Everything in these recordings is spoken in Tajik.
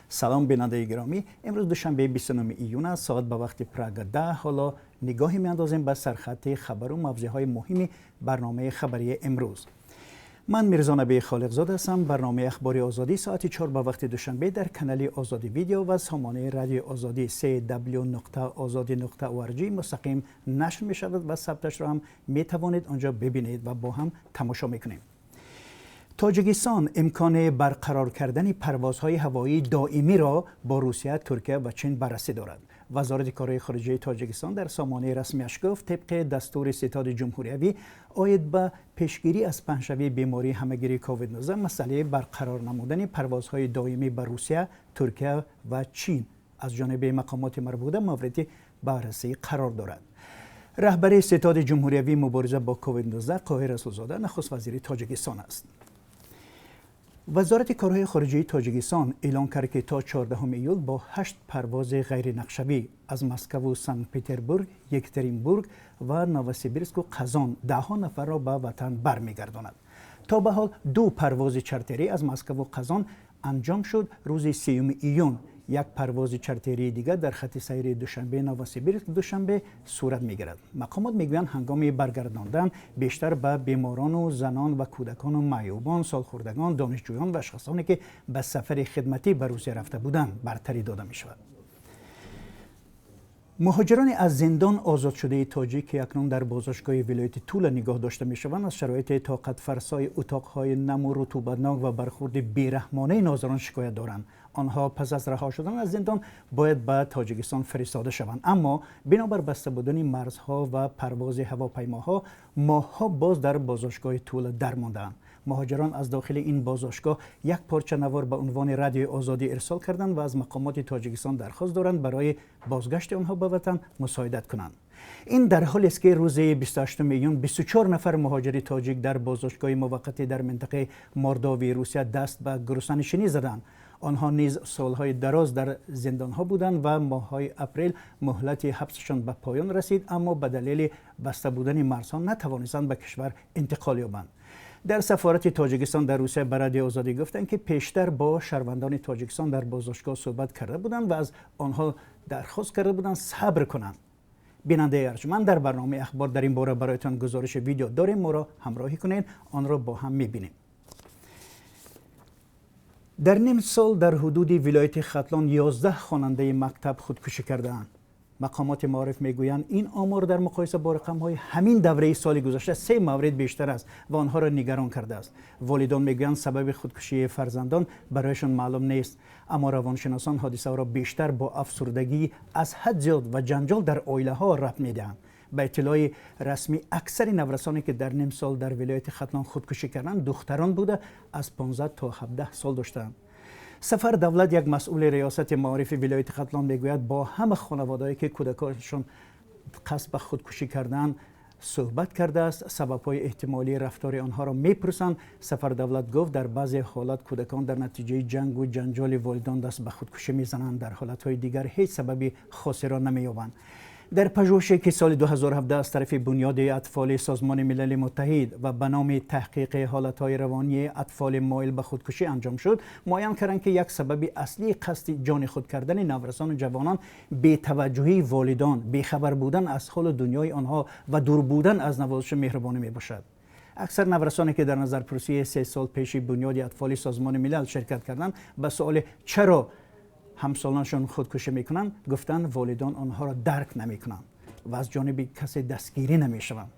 Салом, бинандаи гиромӣ. Имрӯз душанбе, 29 июн аст, соат ба вақти Прага 10. Ҳоло нигоҳе меандозем ба сархати хабару мавзеъҳои муҳими барномаи хабарии имрӯз. Ман Мирзо Набӣ Холиқзод ҳастам. Барномаи Ахбори Озодӣ соати 4 ба вақти Душанбе дар канали Озодӣ Видео ва сомонаи Радиои Озодӣ cw.ozodi.org мустақим нашр мешавад ва сабташро ҳам метавонед онҷо бибинед ва бо ҳам тамошо мекунем. Тоҷикистон имкони барқарор кардани парвозҳои ҳавоии доимиро бо Русия, Туркия ва Чин баррасӣ дорад. Вазорати корҳои хориҷаи Тоҷикистон дар сомонаи расмиаш гуфт, тибқи дастури Ситоди ҷумҳуриявӣ оид ба пешгирӣ аз паҳншавии бемории ҳамагири COVID-19, масъалаи барқарор намудани парвозҳои доимӣ ба Русия, Туркия ва Чин аз ҷониби мақомоти марбута мавриди баррасӣ қарор дорад. Раҳбари Ситоди ҷумҳуриявии мубориза бо COVID-19 Қоҳир Расулзода, нахуст вазири Тоҷикистон аст. Вазорати корҳои хориҷии Тоҷикистон эълон кард, ки то 14 июл бо ҳашт парвози ғайринақшавӣ аз Москаву Санкт Петербург, Екатеринбург ва Новосибирску Қазон даҳҳо нафарро ба ватан бармегардонад. То ба ҳол ду парвози чартерӣ аз Москаву Қазон анҷом шуд рӯзи 3 июн. Як парвози чартерии дигар дар хати сайри Душанбе, Новосибирск, Душанбе сурат мегирад. Мақомот мегӯянд, ҳангоми баргардондан бештар ба беморону занон ва кӯдакону маъюбон, солхӯрдагон, донишҷӯён ва ашхосоне, ки ба сафари хидматӣ ба Русия рафта буданд, бартарӣ дода мешавад. Муҳоҷирони аз зиндон озодшудаи тоҷик, ки акнун дар боздоштгоҳи вилояти Тула нигоҳ дошта мешаванд, аз шароити тоқатфарсои утоқҳои наму рутубатнок ва бархурди бераҳмонаи нозирон шикоят доранд. Онҳо пас аз раҳо шудан аз зиндон бояд ба Тоҷикистон фиристода шаванд, аммо бинобар баста будани марзҳо ва парвози ҳавопаймоҳо моҳҳо боз дар боздоштгоҳи Тула дармондаанд. Муҳоҷирон аз дохили ин боздоштгоҳ як порча навор ба унвони Радиои Озодӣ ирсол карданд ва аз мақомоти Тоҷикистон дархост доранд, барои бозгашти онҳо ба ватан мусоидат кунанд. Ин дар ҳолест, ки рӯзи 28 июн 24 нафар муҳоҷири тоҷик дар боздоштгоҳи муваққатӣ дар минтақаи Мордовии Русия даст ба гуруснанишинӣ заданд. Онҳо низ солҳои дароз дар зиндонҳо буданд ва моҳҳои апрел муҳлати ҳабсашон ба поён расид, аммо ба далели баста будани марзҳо натавонистанд ба кишвар интиқол ёбанд. Дар сафорати Тоҷикистон дар Русия ба Радиои Озодӣ гуфтанд, ки пештар бо шаҳрвандони Тоҷикистон дар боздоштгоҳ суҳбат карда буданд ва аз онҳо дархост карда буданд сабр кунанд. Бинандаи арҷманд, дар барномаи ахбор дар ин бора бароятон гузориши видео дорем. Моро ҳамроҳӣ кунед, онро бо ҳам мебинем. Дар ним сол дар ҳудуди вилояти Хатлон 11 хонандаи мактаб худкушӣ кардаанд. Мақомоти маориф мегӯянд, ин омор дар муқоиса бо рақамҳои ҳамин давраи соли гузашта се маврид бештар аст ва онҳоро нигарон кардааст. Волидон мегӯянд, сабаби худкушии фарзандон барояшон маълум нест, аммо равоншиносон ҳодисаро бештар бо афсурдагӣ аз ҳад зиёд ва ҷанҷол дар оилаҳо рабт медиҳанд. Ба иттилои расмӣ, аксари наврасоне, ки дар ним сол дар вилояти Хатлон худкушӣ карданд, духтарон буда, аз 15 то 17 сол доштанд. Сафар Давлат, як масъули риёсати маорифи вилояти Хатлон, мегӯяд, бо ҳама хонаводаое, ки кӯдаконшон қасд ба худкушӣ карданд, суҳбат кардааст, сабабҳои эҳтимолии рафтори онҳоро мепурсанд. Сафар Давлат гуфт, дар баъзе ҳолат кӯдакон дар натиҷаи ҷангу ҷанҷоли волидон даст ба худкушӣ мезананд, дар ҳолатҳои дигар ҳеҷ сабаби хосеро намеёбанд. Дар пажӯҳише, ки соли 2017 аз тарафи Бунёди атфоли Созмони Милали Муттаҳид ва ба номи таҳқиқи ҳолатҳои равонии атфоли моил ба худкушӣ анҷом шуд, муайян карданд, ки як сабаби аслии қасди ҷони худ кардани наврасону ҷавонон бетаваҷҷӯҳии волидон, бехабар будан аз ҳолу дунёи онҳо ва дур будан аз навозишу меҳрубонӣ мебошад. Аксар наврасоне, ки дар назарпурсии 3 сол пеши Бунёди атфоли Созмони Милал ширкат карданд, ба суоле, чаро ҳамсолонашон худкушӣ мекунанд, гуфтанд, волидон онҳоро дарк намекунанд ва аз ҷониби касе дастгирӣ намешаванд.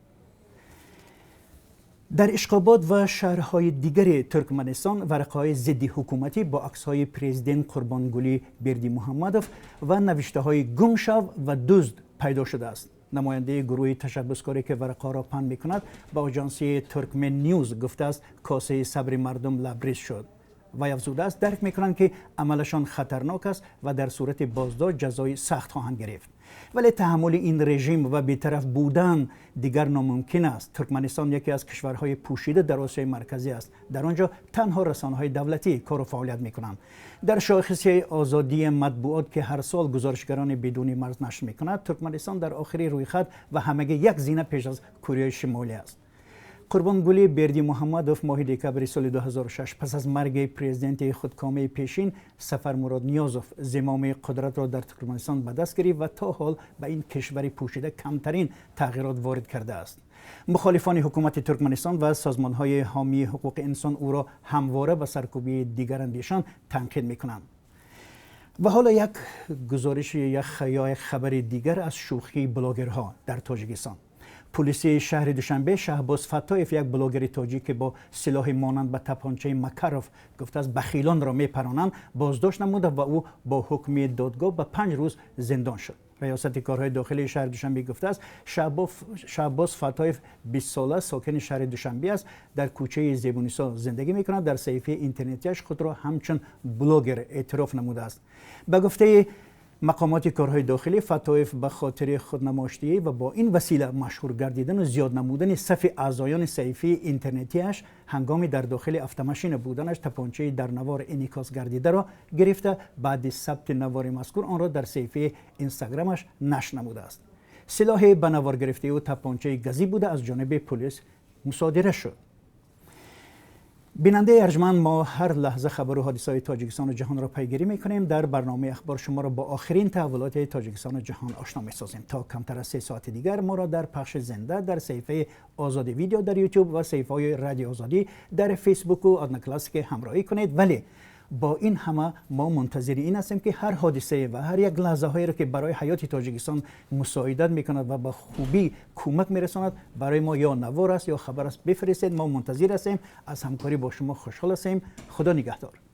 Дар Ишқобод ва шаҳрҳои дигари Туркманистон варақаҳои зидди ҳукуматӣ бо аксҳои президент Қурбонгулӣ Бердимуҳаммадов ва навиштаҳои «Гум шав» ва «Дузд» пайдо шудааст. Намояндаи гурӯҳи ташаббускоре, ки варақаҳоро паҳн мекунад, ба оҷонсии Туркмен Ньюз гуфтааст, косаи сабри мардум лабриз шуд ва афзудааст, дарк мекунанд, ки амалашон хатарнок аст ва дар сурати боздошт ҷазои сахт хоҳанд гирифт, вале таҳаммули ин режим ва бетараф будан дигар номумкин аст. Туркманистон яке аз кишварҳои пӯшида дар Осиёи Марказӣ аст. Дар он ҷо танҳо расонаҳои давлатӣ кору фаъолият мекунанд. Дар шохиси озодии матбуот, ки ҳар сол Гузоришгарони бидуни марз нашр мекунад, Туркманистон дар охири рӯйхат ва ҳамагӣ як зина пеш аз Кореяи Шимолӣ аст. Қурбонгули Бердимуҳаммадов моҳи декабри соли 2006 пас аз марги президенти худкомаи пешин Сафармурод Ниёзов зимоми қудратро дар Туркманистон ба даст гирифт ва то ҳол ба ин кишвари пӯшида камтарин тағйирот ворид кардааст. Мухолифони ҳукумати Туркманистон ва созмонҳои ҳомии ҳуқуқи инсон ӯро ҳамвора ба саркӯбии дигарандешон танқид мекунанд. Ва ҳоло як гузориш ё як хабари дигар аз шӯхии блогерҳо дар Тоҷикистон. Пулиси шаҳри Душанбе Шаҳбоз Фаттоев, як блогери тоҷик, ки бо силоҳи монанд ба тапончаи Макаров гуфтааст бахилонро мепаронанд, боздошт намуда ва ӯ бо ҳукми додгоҳ ба 5 рӯз зиндон шуд. Раёсати корҳои дохилии шаҳри Душанбе гуфтааст, Шаҳбоз Фаттоев 20сола сокини шаҳри Душанбе аст, дар кӯчаи Зебунисо зиндагӣ мекунад, дар саҳифаи интернетиаш худро ҳамчун блогер эътироф намудааст. Ба гуфтаи мақомоти корҳои дохилӣ, Фаттоев ба хотири худнамоишдиҳӣ ва бо ин васила машҳур гардидану зиёд намудани сафи аъзоёни саҳифаи интернетиаш ҳангоми дар дохили автомашина буданаш тапончаи дар навор инъикос гардидаро гирифта, баъди сабти навори мазкур онро дар саҳифаи Инстаграмаш нашр намудааст. Силоҳи ба навор гирифтаи ӯ тапончаи газӣ буда, аз ҷониби пулис мусодира шуд. Бинандаи арҷманд, мо ҳар лаҳза хабару ҳодисаҳои Тоҷикистону ҷаҳонро пайгирӣ мекунем. Дар барномаи «Ахбор» шуморо бо охирин таҳаввулоти Тоҷикистону ҷаҳон ошно месозем. То камтар аз 3 соати дигар моро дар пахши зинда дар саҳифаи «Озодӣ Видео» дар Ютуб ва саҳифаҳои Радио Озодӣ дар Фейсбуку Одноклассники ҳамроҳӣ кунед. Вале бо ин ҳама мо мунтазири ин ҳастем, ки ҳар ҳодисае ва ҳар як лаҳзаҳоеро, ки барои ҳаёти Тоҷикистон мусоидат мекунад ва ба хубӣ кӯмак мерасонад, барои мо ё навор аст, ё хабар аст, бифиристед. Мо мунтазир ҳастем, аз ҳамкорӣ бо шумо хушҳол ҳастем. Худо нигаҳдор.